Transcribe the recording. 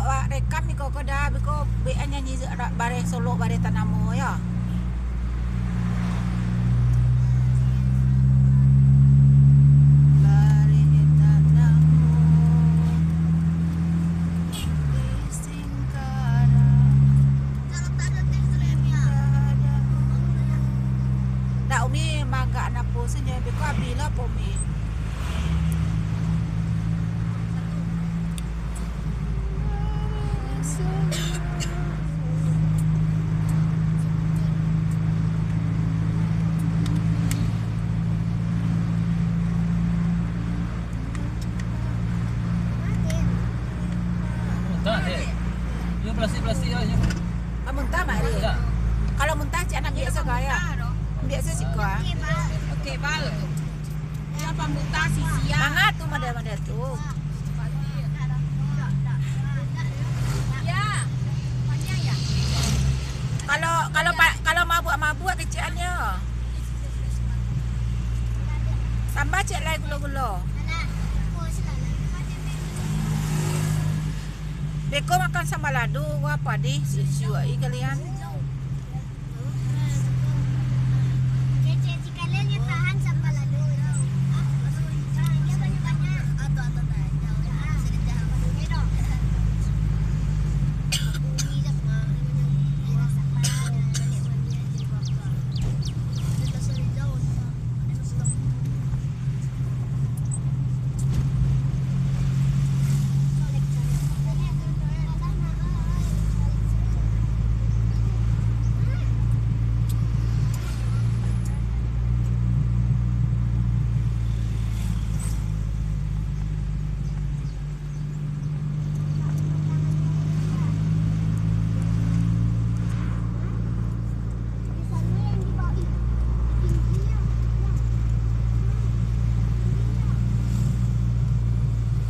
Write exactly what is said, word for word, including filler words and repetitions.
Pak rekam iko ko dah, beko bek an nyanyi bareh Solok, bareh Tanamo yo. Bareh Tanamo di Singkarak. Dak, Umi magak napo sajo, beko abih lah po, Umi. Muntah, Dek. Iyo, plastik-plastik lah, iyo. Ah, muntah, Mak, Dek. Muntah. Kalau muntah, cik anak biaso gaya. Biaso siko, ah. Oke, bal. Iyo, pamuntah, sisiah. Manga tu, model-model tu. Iyo. Panjang, yo? Kalau, kalau pa-, kalau mabuak-mabuak kecekannyo. Tambah cek lai gulo-gulo. Beko makan samba lado, wah, padeh, siuak-siuak, ih, kalian.